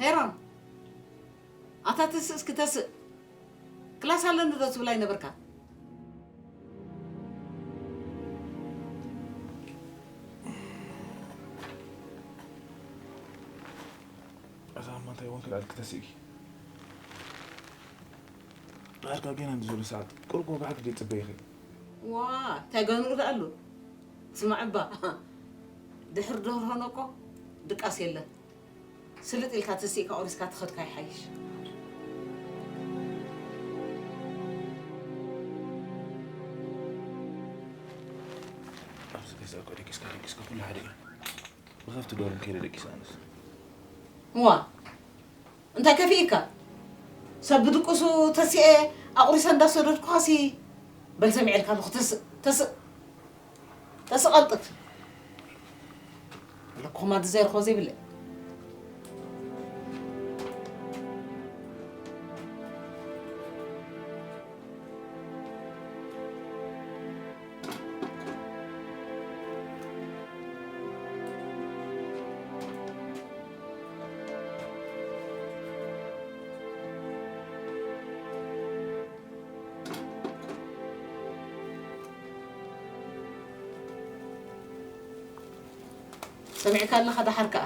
ሄሮን፣ ኣታ ተስእ እስኪ ተስእ። ክላስ ኣለኒ ዶ ትብል ኣይነበርካ? እዛ እማ እንታይ ኮንኪ ደኣ ክትተስእኪ? ዳርጋ ገና እንድዘሎ ሰዓት ቁሩብ ወግዓኪ ደይጽበይኺ። ዋ፣ እንታይ ገንኡ ደኣ ኣሎ? ስማዕ እባ፣ ድሕሪ ደርሆ ነቆ ድቃስ የለን። ስልጥ ኢልካ ተሲእካ ኦሪስካ ትኸድካ ይሓይሽ። ኣብዚ ገዛ እኮ ደቂስካ ደቂስካ ኩሉ ሓደ እዩ። ብኸፍቲ ዶርም ከይደ ደቂሰ ኣነስ። እዋ እንታይ ከፊእካ? ሰብ ብድቁሱ ተሲኤ ኣቑሪሰ እንዳሰደድኩኻሲ በል ሰሚዐልካ ኣለኹ። ተስእ ተስእ ተስእ ቀልጥፍ ኣለኩ። ኹማዲ ዘይረኽቦ ዘይብለ ሰሚዕካ ኣለኻ ደሓር ከኣ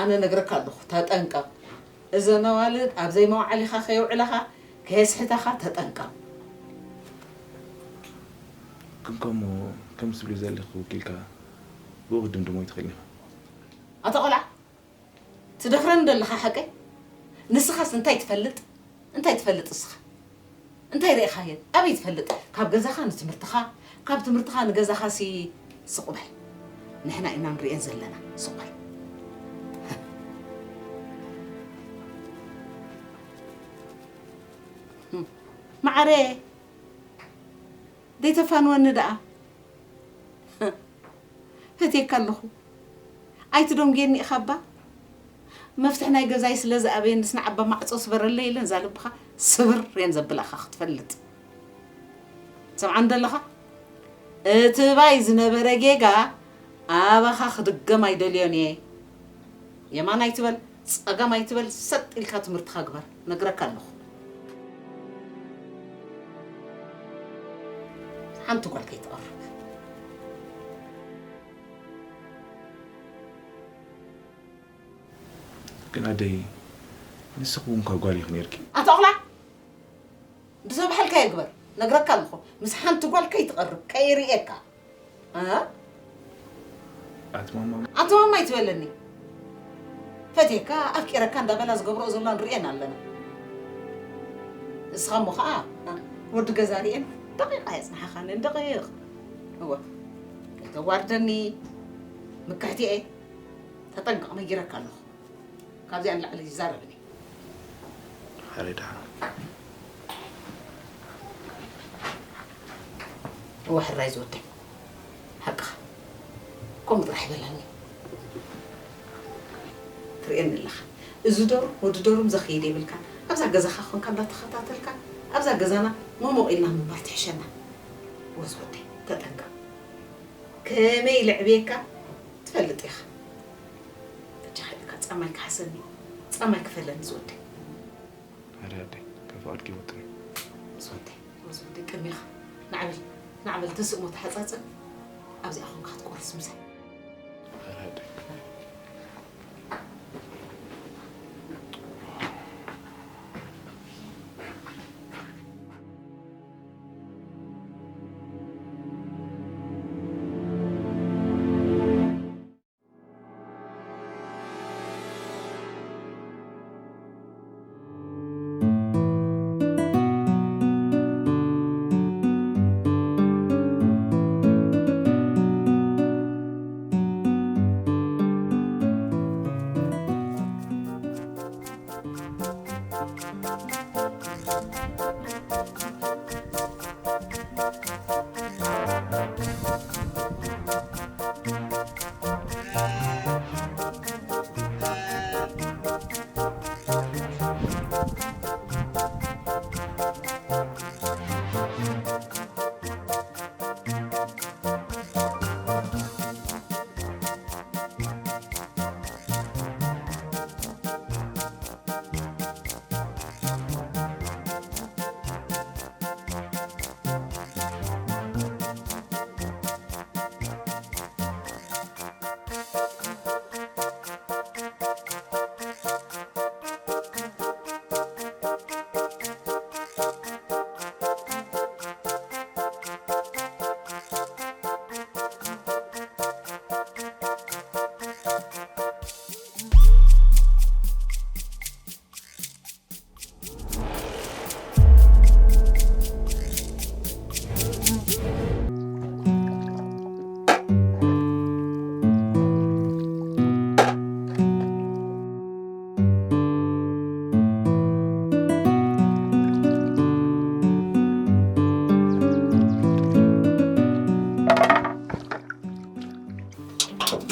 ኣነ ነግረካ ኣለኹ ተጠንቀቕ። እዘን ኣዋልድ ኣብ ዘይመውዓሊኻ ከየውዕላኻ ከየስሕታኻ ተጠንቀቕ። ግን ከምኡ ከም ትብሊ ዘለኺ ወኪልካ ብኡ ክትድምድሞ ኣይትኽእልን ኢኻ። ኣታ ቆልዓ ትደፍረኒ ደለኻ ሓቀይ? ንስኻስ እንታይ ትፈልጥ? እንታይ ትፈልጥ እስኻ? እንታይ ርኢኻየን? ኣበይ ትፈልጥ? ካብ ገዛኻ ንትምህርትኻ፣ ካብ ትምህርትኻ ንገዛኻሲ ስቕ በል። ንሕና ኢና ንርእየን ዘለና። ስቕ በል። መዓረ ዘይተፋንወኒ ደኣ ፈትየካ ኣለኹ። ኣይትደንጉየኒ ኢኻ እባ። መፍትሕ ናይ ገዛይ ስለ ዝኣበየንስ ንዓባ ማዕጾ ስበረለይ ኢለን እዛ ልብኻ ስብር እየን ዘብላኻ ክትፈልጥ። ትሰምዓኒ ደለኻ? እቲ ባይ ዝነበረ ጌጋ ኣባኻ ክድገም ኣይደልዮን እየ። የማን ኣይትበል ጸጋም ኣይትበል፣ ሰጥ ኢልካ ትምህርትኻ ግበር፣ ነግረካ ኣለኹ። ሓንቲ ጓል ከይትቐርብ። ግን ኣደይ ንስኺ እውን እኳ ጓል ኢኺ ነይርኪ። ኣታ ኦኽላ! ብዘብሓልካዮ ግበር፣ ነግረካ ኣለኹ። ምስ ሓንቲ ጓል ከይትቐርብ፣ ከይርእየካ። እ? ኣቲ ማማ ኣቲ ማማ ኣይትበለኒ። ፈትየካ ኣፍቂረካ እንዳበላ ዝገብረኦ ዘላ ንርእየን ኣለና። ንስኻ እሞ ኸዓ ወዲ ገዛ ርእየን ደቂቕ ኣየጽንሓኻንን ደቂቕ። እወ ከይተዋርደኒ ምክሕቲ እየ። ተጠንቀቕ ነጊረካ ኣለኹ። ካብዚኣ ንላዕሊ ይዛረብን እየ። ሕራይ ደሓን። እወ ሕራይ ዝወደይ ሓቅኻ ከምኡ ጥራሕ ይበላኒ። ትርእየኒ ኣለኻ እዚ ዶር ወዲ ዶርም ዘኽይድ የብልካ። ኣብዛ ገዛኻ ኮንካ እንዳተኸታተልካ ኣብዛ ገዛና መሞቕ ኢልና ምንባር ትሕሸና። እወ ዝወደይ ተጠንቀቕ። ከመይ ልዕብየካ ትፈልጥ ኢኻ። በጃኻ ኢልካ ጻማይ ክሓሰኒ ጻማይ ክፈለኒ ዝወደይ። ኣረ ኣደይ ካብ ፍቓድኪ ይወጥን እዩ። ዝወደይ ዝወደይ ቅድሜኻ ናዕበል ናዕበል ተስእሞ ተሓጻጽብ። ኣብዚኣ ኾንካ ክትቆርስ ምሳይ። ኣረ ኣደይ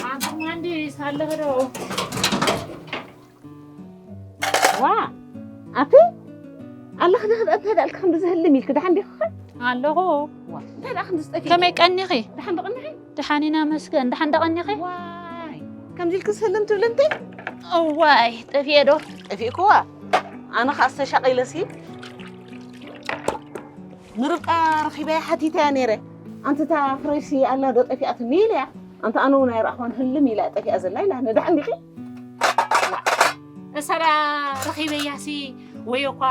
ኣንተ ማንዲስ ኣለኸ ዶ? ዋ ኣቲ ኣለኽ ደኽድ እንታይ ደኣልክ ክንዲ ዝህልም ኢልክ ደሓን ዲኽኸ? ኣለኹ። ዋ እንታይ ደኣ ክንዲ ዝጠፊ? ከመይ ቀኒኺ? ደሓን ደቐኒኺ? ደሓን ኢና መስገን። ደሓን ደቐኒኺ? ዋይ ከምዚ ኢልክ ዝህልም ትብል እንተ? እዋይ ጠፊኤ ዶ? ጠፊእክዋ ኣነ ኸኣ ዝተሻቒለሲ ንርብቃ ረኺበያ ሓቲተያ ነይረ። ኣንቲ እታ ፍሬሲ ኣላ ዶ ጠፊኣትኒ ኢለያ። ኣንቲ ኣነ እውን ኣይረኣኽዋን ህልም ኢላ ጠፊኣ ዘላ ኢላ ነዳሕ እንዲኺ። እሳ ደኣ ረኺበያሲ ወይ እኳ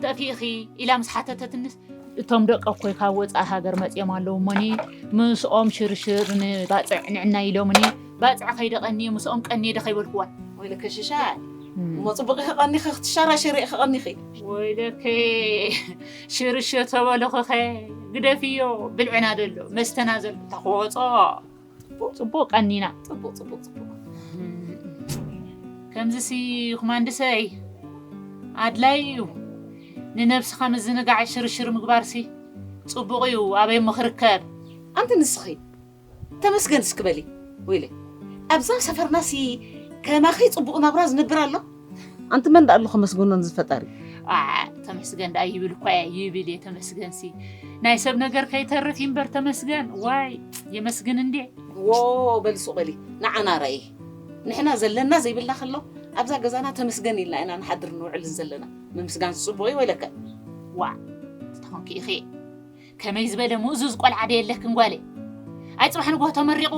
ጠፊእኺ ኢላ ምስ ሓተተትንስ እቶም ደቀ እኮይ ካብ ወፃኢ ሃገር መፅኦም ኣለዉ እሞኒ ምስኦም ሽርሽር ንባፅዕ ንዕና ኢሎምኒ ባፅዕ ከይደቐኒ ምስኦም ቀንየ ደ ከይበልክዋ። ወይለከ ሽሻይ እሞ ፅቡቕ ኢኺ ቀኒኺ ክትሻራሸሪ ኢኺ ቀኒኺ። ወይለከ ሽርሽር ተበልኽኸ ግደፍዮ ብልዕና ደሎ መስተና ዘሎ ተክወፆ። ፅቡቅ ቀኒና። ፅቡቅ ፅቡቅ ፅቡቅ። ከምዚሲ ኩማንድሰይ ኣድላይ እዩ። ንነብስኻ ምዝንጋዕ ሽርሽር ምግባርሲ ፅቡቅ እዩ። ኣበይ እሞ ክርከብ? ኣንቲ ንስኺ ተመስገን እስኪ በሊ። ወይለ ኣብዛ ሰፈርናሲ ከማኺ ፅቡቅ ናብራ ዝነብር ኣሎ? ኣንቲ መን ደኣ ኣሎ ከመስግኖ ንዝፈጣሪ? ኣ ተመስገን ደኣ ይብል እኳ እየ ይብል እየ ተመስገንሲ ናይ ሰብ ነገር ከይተርፍ ይንበር ተመስገን ዋይ የመስግን እንዴ። ዎ በሊ ሱቕ በሊ ንዓና ርኣይ። ንሕና ዘለና ዘይብልና ከሎ ኣብዛ ገዛና ተመስገን ኢልና ኢና ንሓድር ንውዕልን ዘለና። ምምስጋን ዝፅቡቕ እዩ ወይለከ። ዋ ተኾንኪ ኢኺ ከመይ ዝበለ ምእዙዝ ቆልዓ ዶ የለክን ጓለይ? ኣይ ፅባሕ ንግሆ ተመሪቑ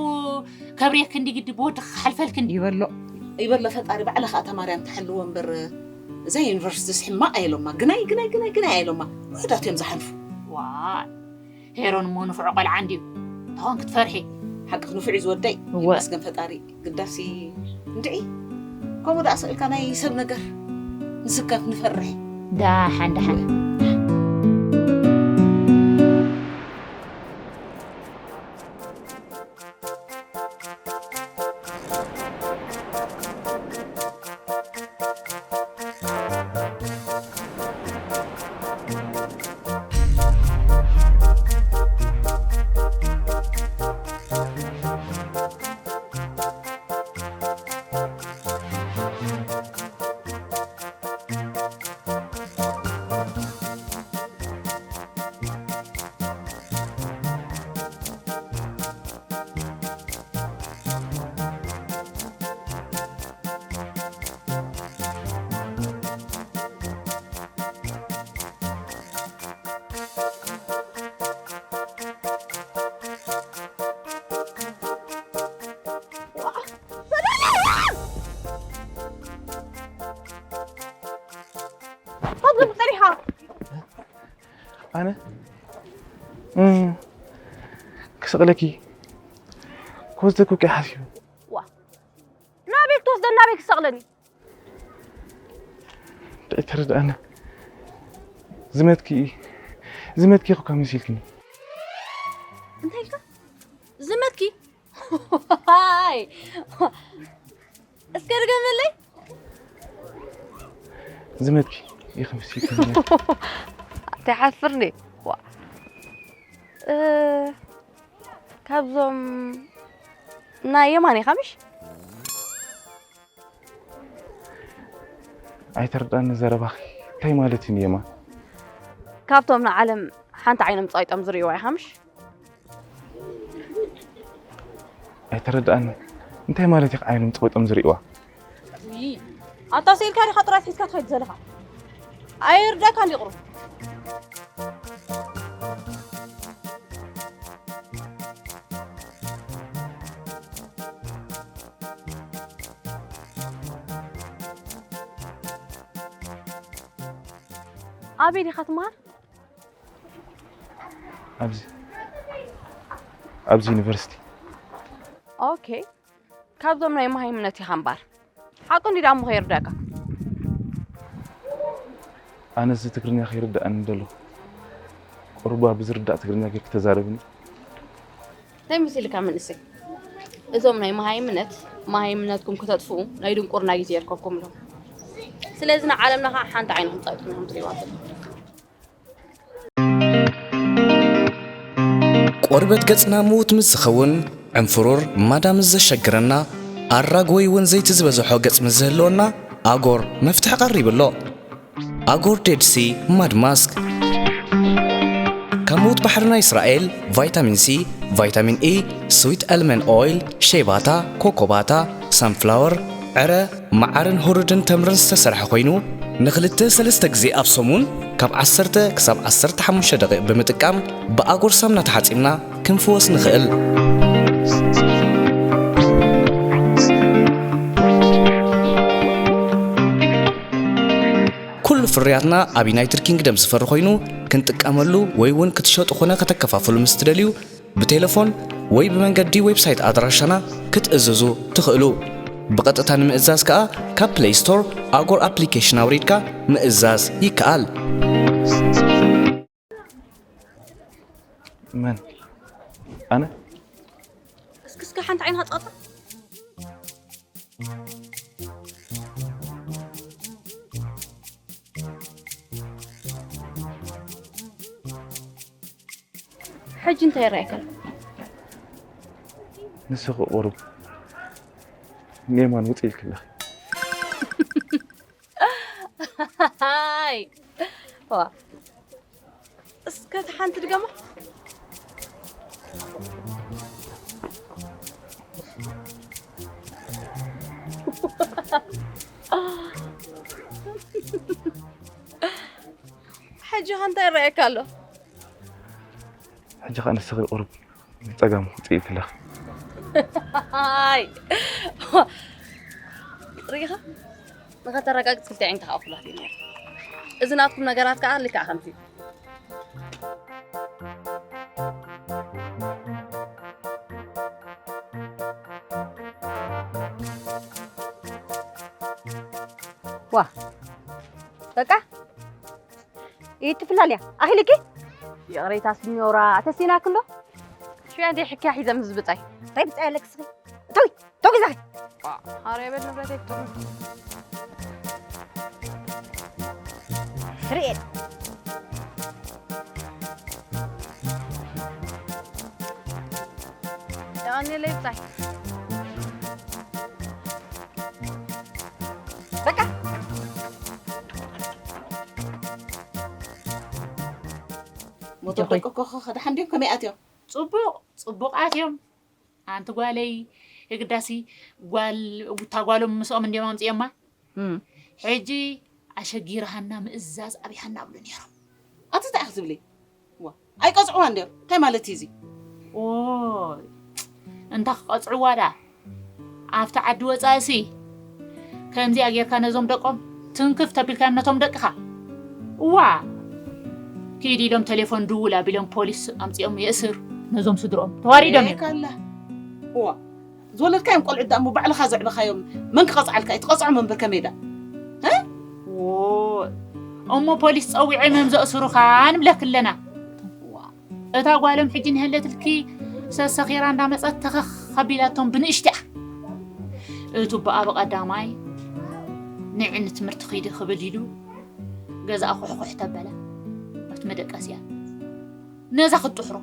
ከብርየኪ እንዲ ግዲ ብወድኺ ክሓልፈልኪ እንዲ። ይበሎ ይበሎ ፈጣሪ ባዕላ ከዓ ተማርያን ትሓልዎ እምበር እዛ ዩኒቨርሲቲስ ሕማቕ ኣየሎማ ግናይ ግናይ ግናይ ግናይ ኣየሎማ ውሑዳት እዮም ዝሓልፉ። ዋ ሄሮን እሞ ንፍዖ ቆልዓ እንድዩ ተኾን ክትፈርሒ። ሓቅኽ ንፍዑ ዝወደይ እወ። ይመስገን ፈጣሪ ግዳሲ እንድዒ ከምኡ ደኣ ስእልካ ናይ ሰብ ነገር ንስከፍ ንፈርሕ። ዳሓን ዳሓን ኣነ ክስቕለኪ ክወስደኪ ውቅያ ሓሲቡ። ናበይ ክትወስደኒ ናበይ ክትሰቕለኒ? ተረድኣኒ። ዝመትኪ ዝመትኪ እኮ ካብ መሲልክኒ። እንታይ ኢልካ? ዝመትኪ? ዋይ! እስከ ድገመለይ። ዝመትኪ ኢኺ መሲልክኒ። ተሓፍርኒ። ዋ። እ፣ ካብዞም ናይ የማን ኢኻ ምሽ? ኣይተረድኣኒ ዘረባኺ እንታይ ማለት እዩ ንየማን? ካብቶም ንዓለም ሓንቲ ዓይኖም ጸይጦም ዝርእይዋ ኢኻ ምሽ? ኣይተረድኣኒ እንታይ ማለት እዩ ዓይኖም ጸይጦም ዝርእይዋ? ኣታ ስኢልካ ዲኻ ጥራይ ሒዝካ ትኸይድ ዘለኻ? ኣይርዳእካን ይቕሩ። ኣበይ ዲኻ ትመሃር? ኣብዚ ኣብዚ ዩኒቨርሲቲ። ኦኬ። ካብዞም ናይ መሃይምነት ኢኻ እምበኣር። ሓቁ እንዲ ዳሞ ከይርዳእካ። ኣነስ ትግርኛ ከይርዳእኒ ደሎ። ቁሩባ ብዝርዳእ ትግርኛ ጌርኪ ተዛረብኒ። እንታይ መሲልካ መንእሰይ? እዞም ናይ መሃይምነት መሃይምነትኩም ክተጥፍኡ ናይ ድንቁርና ግዜ የርከብኩም ኣሎ። ስለዚ ንዓለምና ከዓ ሓንቲ ዓይንኹም ፀቂጥኩም ኢኹም ትሪእዋ ዘለኹም። ቆርበት ገጽና ምዉት ምስ ዝኸውን፣ ዕንፍሩር ማዳ ምስ ዘሸግረና፣ ኣራግ ወይ እውን ዘይቲ ዝበዝሖ ገጽ ምስ ዝህልወና፣ ኣጎር መፍትሒ ቀሪቡ ኣሎ። ኣጎር ዴድ ሲ ማድ ማስክ። ካብ ምዉት ባሕርና እስራኤል ቫይታሚን ሲ፣ ቫይታሚን ኢ፣ ስዊት ኣልመንድ ኦይል፣ ሼባታ፣ ኮኮባታ፣ ሳንፍላወር፣ ዕረ፣ መዓርን ህሩድን ተምርን ዝተሰርሐ ኮይኑ፣ ንኽልተ ሰለስተ ግዜ ኣብ ሰሙን ካብ ዓሰርተ ክሳብ ዓሰርተ ሓሙሽተ ደቂቕ ብምጥቃም ብኣጎር ሳምና ተሓጺብና ክንፍወስ ንኽእል። ኩሉ ፍርያትና ኣብ ዩናይትድ ኪንግደም ዝፈሪ ኮይኑ፣ ክንጥቀመሉ ወይ እውን ክትሸጡ ኾነ ከተከፋፍሉ ምስ ትደልዩ፣ ብቴሌፎን ወይ ብመንገዲ ዌብሳይት ኣድራሻና ክትእዝዙ ትኽእሉ። ብቐጥታ ንምእዛዝ ከኣ ካብ ፕለይ ስቶር ኣጎር ኣፕሊኬሽን ኣውሪድካ ምእዛዝ ይከኣል። መን? ኣነ? እስኪ እስኪ ሓንቲ ዓይንኻ ጸቕጣ። ሕጂ እንታይ ይረኣየካ ኣሎ? ንስኺ ቁሩብ ኔማን ውፅእ ኢልኪ ኣለኺ። ሃይ ዋ እስከ እቲ ሓንቲ ድገማ። ሕጂ ከ እንታይ ይረኣየካ ኣሎ? ሕጂ ከዓ ንስኺ ቁሩብ ንፀጋም ውፅእ ኢልኪ ኣለኺ። ኣይ ሪኢኻ ንኸተረጋግፅ ክልተ ዓይንትኻ ኣኹላት እዩ ነይሩ። እዚ ናትኩም ነገራት ከዓ ልክዕ ከምዚ እዩ። ዋ በቃ ይትፍላልያ ኣኺልኪ። ይቕሬታ ሲኞራ ተሲናክ እንዶ ሽያ እንደ ሕክያ ሒዘ ምስ ብጻይ እንታይ ብጻይ ኣለክ ስኺ እቶይ እቶ ገዛኺ። ኣረ የበል ንብረተይ ክጥሩ ስርኤት የቐንየለይ ብጻይ በቃ ሞተር ደቂ ኮኾ ከደሓን ድዮም ከመይ ኣትዮም? ጽቡቕ ጽቡቓት እዮም። ኣንቲ ጓለይ የግዳሲ ጓል እታ ጓሎም ምስኦም እንዲዮም ኣምፅኦማ። ሕጂ ኣሸጊርሃና ምእዛዝ ኣብይሃና ብሉ ነይሮም። ኣቲ እንታይ ክትብሊ? ዋ ኣይቀፅዕዋ እንዲዮም እንታይ ማለት እዩ እዚ? ኦይ እንታ ክቐፅዕዋ ዳ ኣብቲ ዓዲ ወፃእሲ ከምዚኣ ጌርካ ነዞም ደቆም ትንክፍ ተቢልካዮም ነቶም ደቅኻ እዋ ኪድ ኢሎም ቴሌፎን ድውል ኣቢሎም ፖሊስ ኣምፂኦም የእስር ነዞም ስድሮም ተዋሪዶም እዮም ካላ እዋ ዝወለድካዮም ቆልዑት ዳሞ ባዕልኻ ዘዕበኻዮም መን ክቐፅዓልካ እዩ ትቐፅዖም እምበር ከመይ ዳ እሞ ፖሊስ ፀዊዖም እዮም ዘእስሩኻ ንብለክ ኣለና እታ ጓሎም ሕጂ ንህለትልኪ ሰሰኺራ እንዳመፀት ተኸኽ ኣቢላቶም ብንእሽቲኣ እቱ ብኣ ብቐዳማይ ንዕኒ ትምህርቲ ኺዲ ክብል ኢሉ ገዛኣ ኩሕኩሕ ተበለ ኣብቲ መደቀስያ ነዛ ክትጥሕሮ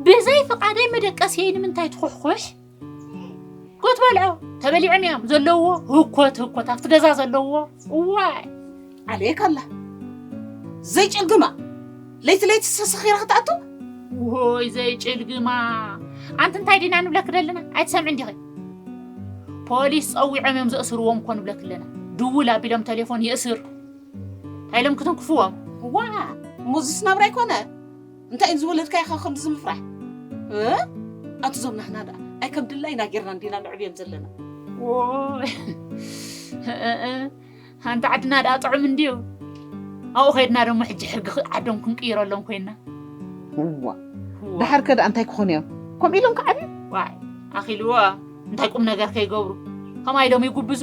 ብዘይ ፍቓደይ መደቀስየይ ንምንታይ ትኹሕኩሕ ክትበልዖ ተበሊዖም እዮም ዘለዎ ህኮት ህኮት ኣብቲ ገዛ ዘለዎ እዋይ ዓለየካ ኣላ ዘይጭልግማ ለይቲ ለይቲ ሰሰኺራ ክትኣቱ ውይ ዘይጭልግማ ኣንቲ እንታይ ዲና ንብለክ ዘለና ኣይትሰምዕ እንዲኺ ፖሊስ ፀዊዖም እዮም ዘእስርዎም እኮ ንብለክ ኣለና ድውል ኣቢሎም ቴሌፎን ይእስር እንታይ ኢሎም ክትንክፍዎም ዋ እሞ ዝስ ናብራ ኣይኮነ እንታይ እዩ ዝወለድካ ኢኻ ከምዚ ዝምፍራሕ ኣንትዞም ናህና ደኣ ኣይ ከም ድላይና ጌርና እንዲና ንዕብዮም ዘለና ሓንቲ ዓድና ደኣ ጥዑም እንድዩ ኣብኡ ኸይድና ደሞ ሕጂ ሕጊ ዓዶም ክንቅይረሎም ኮይና እዋ ድሓር ከ ደኣ እንታይ ክኾኑ እዮም ከምኡ ኢሎም ክዓብዩ ዋይ ኣኺልዎ እንታይ ቁም ነገር ከይገብሩ ከማይ ዶም ይጉብዙ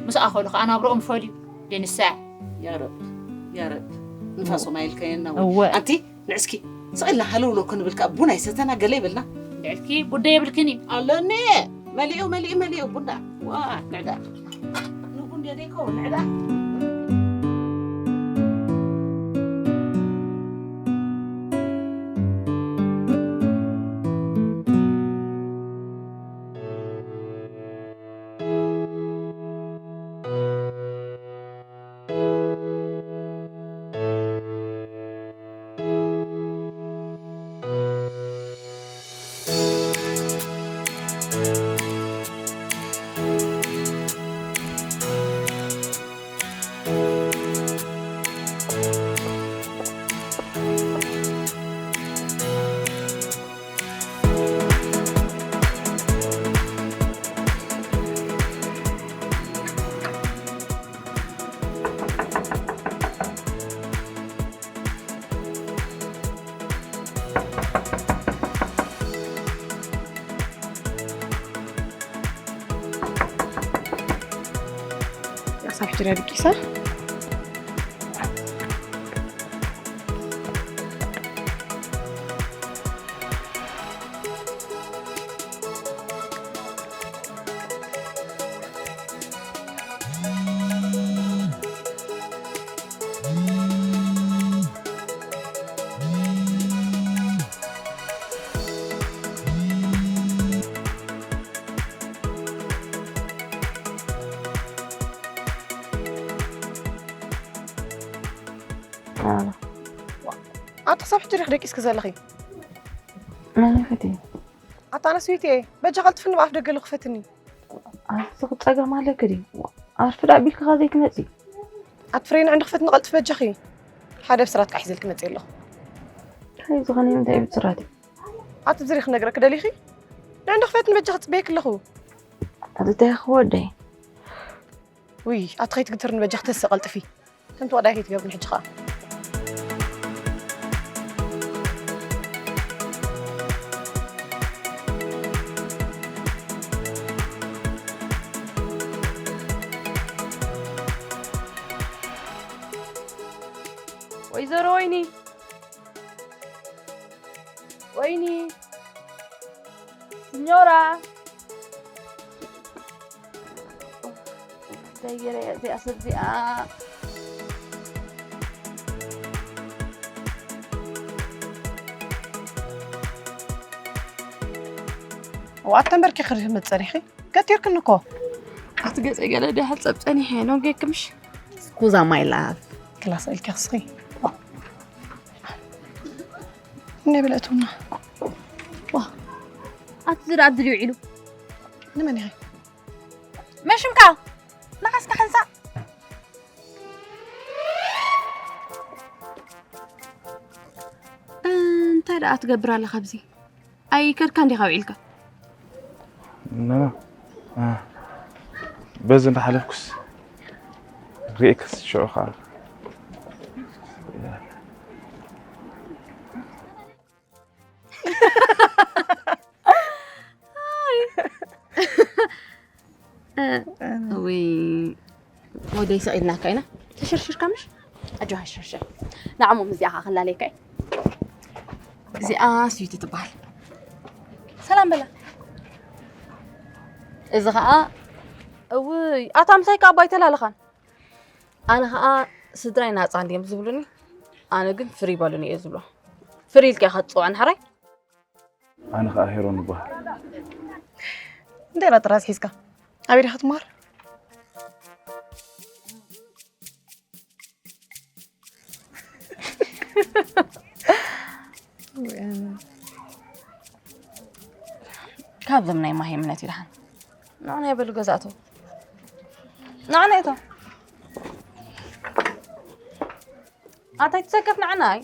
ምስ ኣኸሉ ከዓ ናብረኦም ይፈልዩ ደንሳ ያረብ ያረብ ንፋሶም ኣይልከየና ኣንቲ ንዕስኪ ስቕ ኢልና ሃለውሎ ክንብል ከዓ ቡን ኣይሰተና ገለ ይብልና ልዕልኪ ቡን ዶ የብልክን እዩ ኣለኒ መሊኡ መሊኡ መሊኡ ቡና ዋ ንዕዳ ንቡን ደደይኮ ንዕዳ ሳብ ሕጂ ደቂሳ። ኣታ ክሳብ ሕጂ ዲኺ ደቂስኪ ዘለኺ? መን ኢኺ እቲ? ኣታ ኣነ ስዊት እየ። በጃ ቀልጥፍኒ ብኣፍ ደገ ኢሉ ክፈትኒ። ኣቲ ጸገም ኣለኪ ድዩ? ኣርፍድ ኣቢልኪ ከ ዘይትመጺ? ኣቲ ፍሬን ዕንዲ ክፈትኒ ቀልጥፍ በጃኺ። ሓደ ብስራት ቃሕ ሒዘልኪ መጽእ ኣለኹ። እንታይ ዝኾነ እንታይ ብስራት እዩ? ኣቲ ብዝሪ ክነግረኪ ደሊኺ? ንዕንዲ ክፈትኒ በጃኺ ጽበየኪ ኣለኹ። ኣቲ እንታይ ክወደይ? ውይ፣ ኣቲ ከይትግትርኒ በጃኺ ተስእ ቀልጥፊ። ከምቲ ወዳይ ከይትገብርኒ ሕጂ ኸኣ። ወይዘሮ ወይኒ፣ ወይኒ፣ ሲኞራ። እንታይ ገይረ እየ እዚኣ ሰብ እዚኣ? እዋ፣ ተንበርኪኺ ርህምት ጸኒሕኺ? ገቲርክኒ እኮ። ኣቲ ገጸይ ገለ ደይ ሕጸብ ጸኒሐ፣ ኖ ጌክ ምሽ? ስኩዛ ማይ ላቭ። ክላስ ኢልኪ ክስኺ። እኔ ብለእቱና። ዋ። ኣቲ ዝዳ ኣቲ ድዩ ዒሉ? ንመን ኢኺ? መሽምካ? ንዓስካ ሓንሳእ። እንታይ ደኣ ትገብር ኣለኻ ኣብዚ? ኣይከድካን ዲኻ ውዒልካ? ኖ፣ ኖ። አ፣ በዚ እንዳሓለፍኩስ ርኤክስ ሽዑ ኸዓ። እይ፣ ወደይ ስቕ ኢልናካ ኢና። ተሸርሽርካ ምሽ? ኣጆኻ ሸርሽር። ንዓሞ ምስዚኣ ኸዓ ክላለየካ እየ። እዚኣ ስዊቲ ትበሃል። ሰላም በላ። እዚ ኸዓ፣ እውይ፣ ኣታ ምሳይ ከኣ እባ ኣይተላለኻን። ኣነ ኸዓ ስድራይ ናጻ እንድዮም ዝብሉኒ፣ ኣነ ግን ፍሪ በሉኒ እየ ዝብሎ። ፍሪ ኢልካ ኢኻ ትጽውዐኒ ሕራይ? ኣነ ኸዓ ሄሮን እበሃል። እንታይ ኢኻ ጥራዝ ሒዝካ? ኣበይ ዲኻ ትመሃር? ካብዞም ናይ ማሂ እምነት ይድሓን። ንዑ ናይ በሉ ገዛእቶ። ንዑ ናይ እቶ። ኣታይ ትሰከፍ ንዓናይ።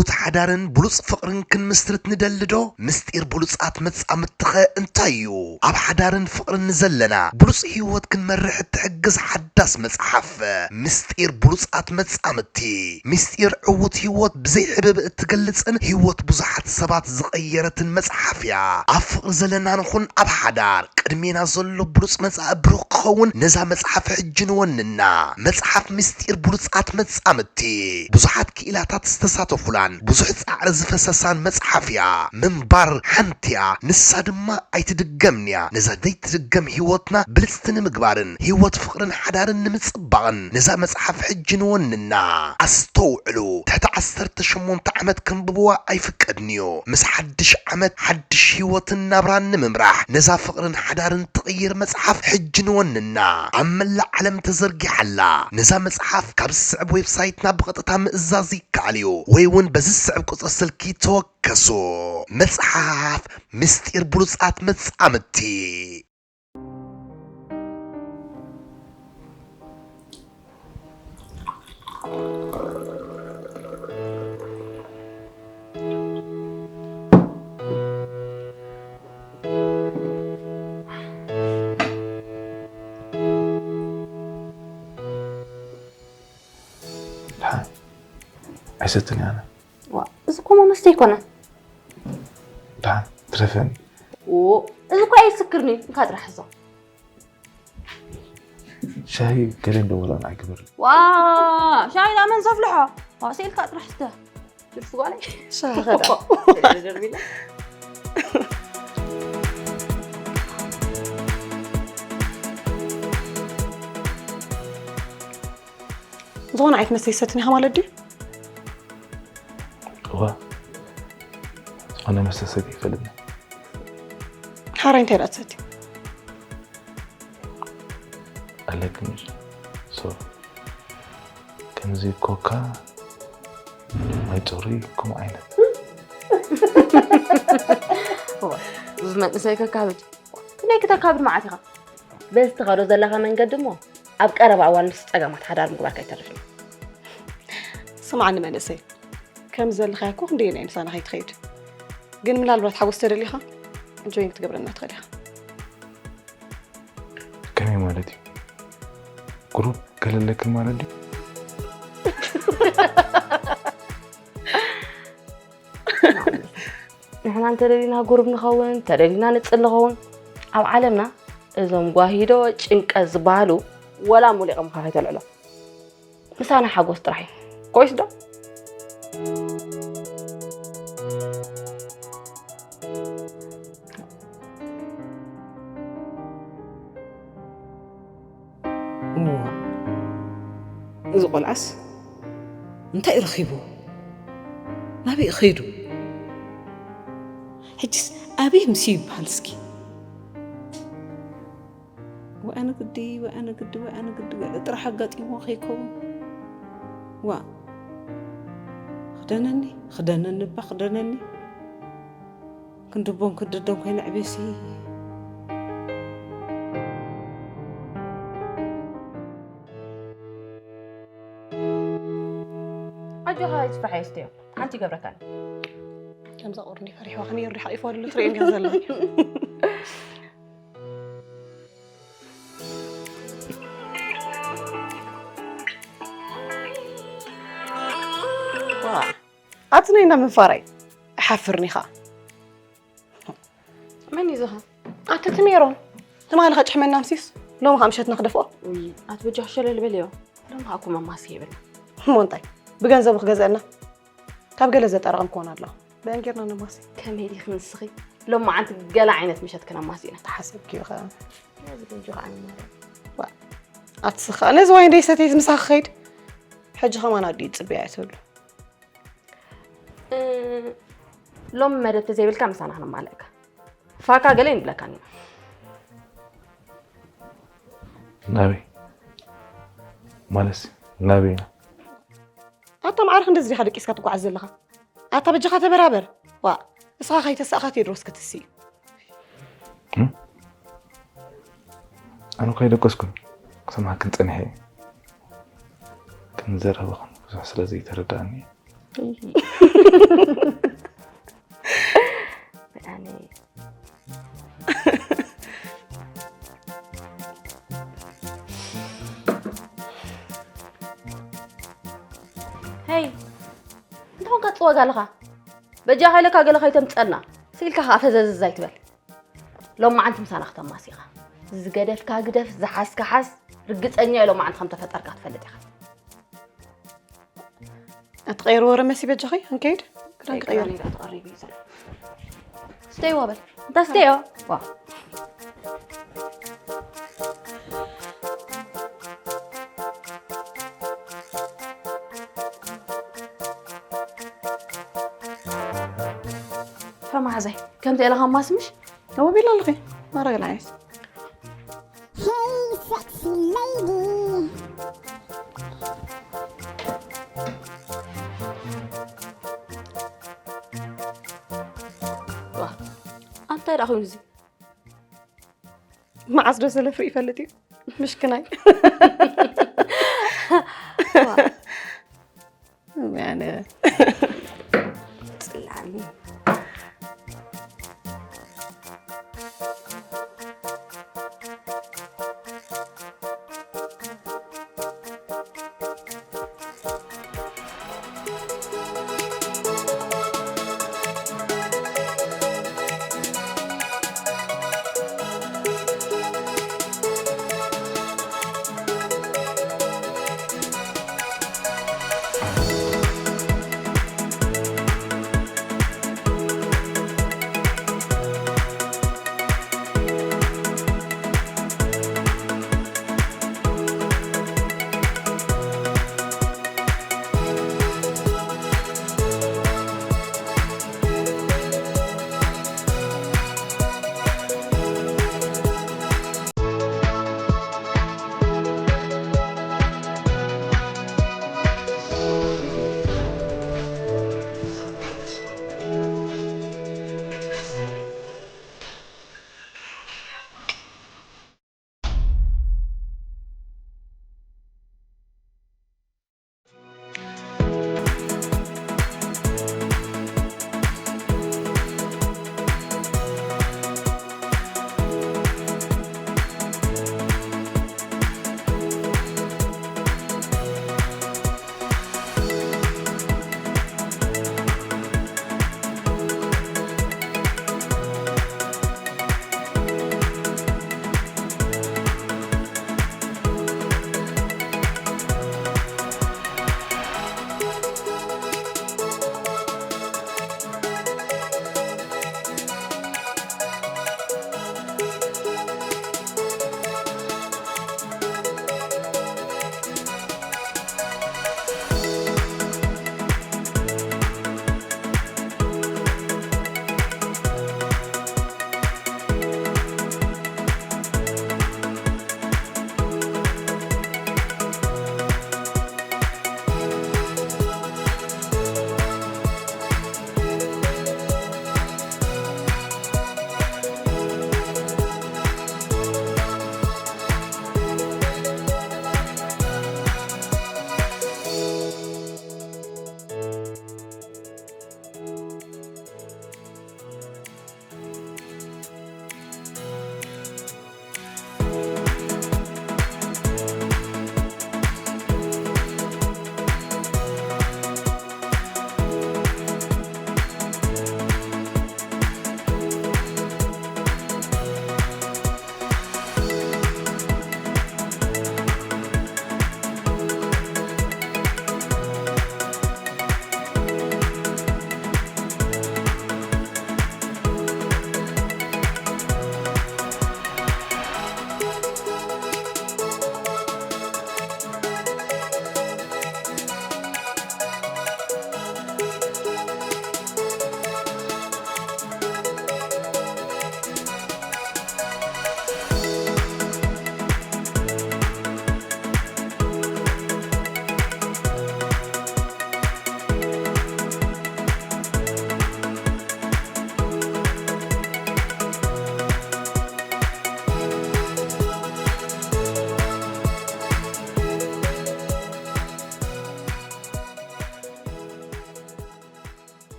ብሉጽ ሓዳርን ብሉጽ ፍቕርን ክንምስርት ንደሊ ዶ? ምስጢር ብሉጻት መጻምድትኸ እንታይ እዩ? ኣብ ሓዳርን ፍቕርን ንዘለና ብሉጽ ህይወት ክንመርሕ እትሕግዝ ሓዳስ መጽሓፍ፣ ምስጢር ብሉጻት መጻምድቲ። ምስጢር ዕዉት ህይወት ብዘይ ሕብብ እትገልጽን ህይወት ብዙሓት ሰባት ዝቐየረትን መጽሓፍ እያ። ኣብ ፍቕሪ ዘለና ንኹን ኣብ ሓዳር፣ ቅድሜና ዘሎ ብሉጽ መጻኢ ብሩኽ ክኸውን ነዛ መጽሓፍ ሕጂ ንወንና። መጽሓፍ ምስጢር ብሉጻት መጻምድቲ። ብዙሓት ክኢላታት ዝተሳተፉላን ብዙሕ ጻዕሪ ዝፈሰሳን መጽሓፍ እያ። ምንባር ሓንቲ እያ፣ ንሳ ድማ ኣይትድገምን እያ። ነዛ ዘይትድገም ህይወትና ብልጽቲ ንምግባርን ህይወት ፍቕርን ሓዳርን ንምጽባቕን ነዛ መጽሓፍ ሕጂ ንወንና። ኣስተውዕሉ፣ ትሕቲ ዓሰርተ ሸሞንተ ዓመት ከንብብዋ ኣይፍቀድን እዩ። ምስ ሓድሽ ዓመት ሓድሽ ህይወትን ናብራን ንምምራሕ ነዛ ፍቕርን ሓዳርን ትቕይር መጽሓፍ ሕጂ ንወንና። ኣብ መላእ ዓለም ተዘርጊሓ ኣላ። ነዛ መጽሓፍ ካብ ዝስዕብ ዌብሳይትና ብቐጥታ ምእዛዝ ይከኣል እዩ፣ ወይ እውን በዚ ዝስዕብ ቁጽሪ ስልኪ ተወከሱ። መጽሓፍ ምስጢር ብሉጻት መጻምድቲ። ኣይሰትን እየ ኣነ። ዋ፣ እዚ እኮ መስተ ኣይኮነን። ደሓን ትረፈኒ። ዎ፣ እዚ እኮ ኣይስክርን እዩ። እንካ ጥራሕ ሕዞ። ሻሂ ገለ እንዶ ወላ ንዓይ ግበርለይ። ዋ፣ ሻሂ ዳ መን ዘፍልሖ? ዋ፣ ስኢልካ ጥራሕ ስተ። ጅርስ ጓለይ። ሻሂ ኸዳ። ዝኾነ ዓይነት መስተ ይሰትን ኢኻ ማለት ድዩ? እዋ፣ ዝኾነ መስተ ሰትየ ይፈልጥ። ሓራይ እንታይ ደኣ ትሰቲ? ኣለክን ሶ፣ ከምዚ ኮካ፣ ማይ ጾሪ፣ ከምኡ ዓይነት። እዋ፣ እዚ መንእሰይ ከካብድ። ክንደይ ክተካብድ መዓት ኢኻ? በዚ ትኸዶ ዘለኻ መንገዲ እሞ፣ ኣብ ቀረባ እዋን ምስ ጸገማት ሓዳር ምግባርካ ኣይተርፍን። ስምዓኒ መንእሰይ፣ ከም ዘለኻያ እኮ ክንደየናይ ምሳና ከይትኸይድ። ግን ምናልባት ሓጎስ ተደሊኻ፣ ጆይን ክትገብረና ትኽእል ኢኻ። ከመይ ማለት እዩ? ግሩፕ ከለለክን ማለት ድዩ? ንሕና እንተደሊና ጉሩብ ንኸውን፣ እንተደሊና ንጽል ንኸውን። ኣብ ዓለምና እዞም ጓሂዶ ጭንቀት ዝበሃሉ ወላ ሙሊቖምካ ከይተልዕሎም። ምሳና ሓጎስ ጥራሕ እዩ። ኮይስ ዶ? እዋ፣ እዚ ቆልዓስ እንታይ ረኺቡ? ናበይ ኸይዱ? ሕጅስ ኣበይ ምስ ይበሃል እስኪ? ወኣነ ግዲ፣ ወኣነ ግዲ፣ ወኣነ ግዲ፣ ገለ ጥራሕ ኣጋጢምዎ ከይከውን። ዋ፣ ክደነኒ፣ ክደነኒ እባ፣ ክደነኒ። ክንድቦን ክንድዶን ኮይነ ዕቤሲ። ኣጆኻ ይስፋሕ የስትዮ፣ ሓንቲ ይገብረካን። ከምዛ ቁርኒ ፈሪሕዋ ከመይ ርዲ ሓቂፍዋ ድሉ ትርእየን ገዛ ዘለዋ። ዋ፣ ኣቲ ነይና ምንፋራይ። ሓፍርኒ ኸኣ። መን እዩ ዝኻ? ኣቲ እቲ ሜሮን። ትማሊ ኸጭሕመና ምሲስ፣ ሎሚ ኸኣ ምሸትና ክደፍኦ። ውይ፣ ኣቲ በጃ ሸለል በልዮ። ሎሚ ኸኣ እኮ መማስ ይብል። እሞ እንታይ? ብገንዘቡ ክገዝአና? ካብ ገለ ዘጠራቐም ክኾን ኣለዋ። ብአን ጌርና ነማሲ። ከመይ ዲኺ ንስኺ? ሎማዓንቲ ገለ ዓይነት ምሸት ክነማሲ ኢና። ተሓሰብክዮ ኸኣ። ነዚ ግን ጆኻ ኣይማረን። ዋ፣ ኣቲ ስኻ፣ ነዚ ዋይን ደይ ሰተይት ምሳኺ ኸይድ? ሕጂ ኸማን ኣዲኡ ትጽበያ እያ ትብሉ። እ፣ ሎሚ መደብ ተዘይብልካ ምሳና ክነማልእካ። ፋካ ገለ ይንብለካኒ። ናበይ? ማለትሲ፣ ናበይ ኢና? ኣታ ማዕረ ክንደዚ ዲኻ ደቂስካ ትጓዓዝ ዘለኻ? ኣታ በጃኻ ተበራበር። ዋ፣ ንስኻ ከይተሳእኻ ቴድሮስ ክትስእ እዩ። እም? ኣነ እኮ ኣይደቀስኩን። ክሰምዓክን ጸኒሐ እየ። ግን ዘረባኽን ብዙሕ ስለ ዘይተረድኣኒ እየ። ብጣዕሚ ሄይ እንታይ ኮንካ ትፅወግ ኣለኻ? በጃኻ ኢለካ ገለ ከይተምፀና ስኢልካ ከዓ ፈዘዝዝ ኣይትበል። ሎማዓንቲ ምሳና ክተማሲኻ ዝገደፍካ ግደፍ ዝሓዝካ ሓዝ። ርግፀኛ እየ ሎማዓንቲ ከም ተፈጠርካ ትፈልጥ ኢኻ። እትቐይር ወረ መሲ በጃኺ እንከይድ ክዳን ክቐይር። ተቐሪቡ እዩ ዘሎ። ስተይዋ በል እንታ ስተዮ ዋ ፈማሕዘይ ከምዚ ኢለኻ ማስምሽ ተወቢላ ኣለኺ ማረግላይስ Hey, sexy lady. እንታይ ደኣ ኮይኑ እዚ መዓስ ዶ ሰለፍ ርኢ ይፈልጥ እዩ ምሽክናይ ኣነ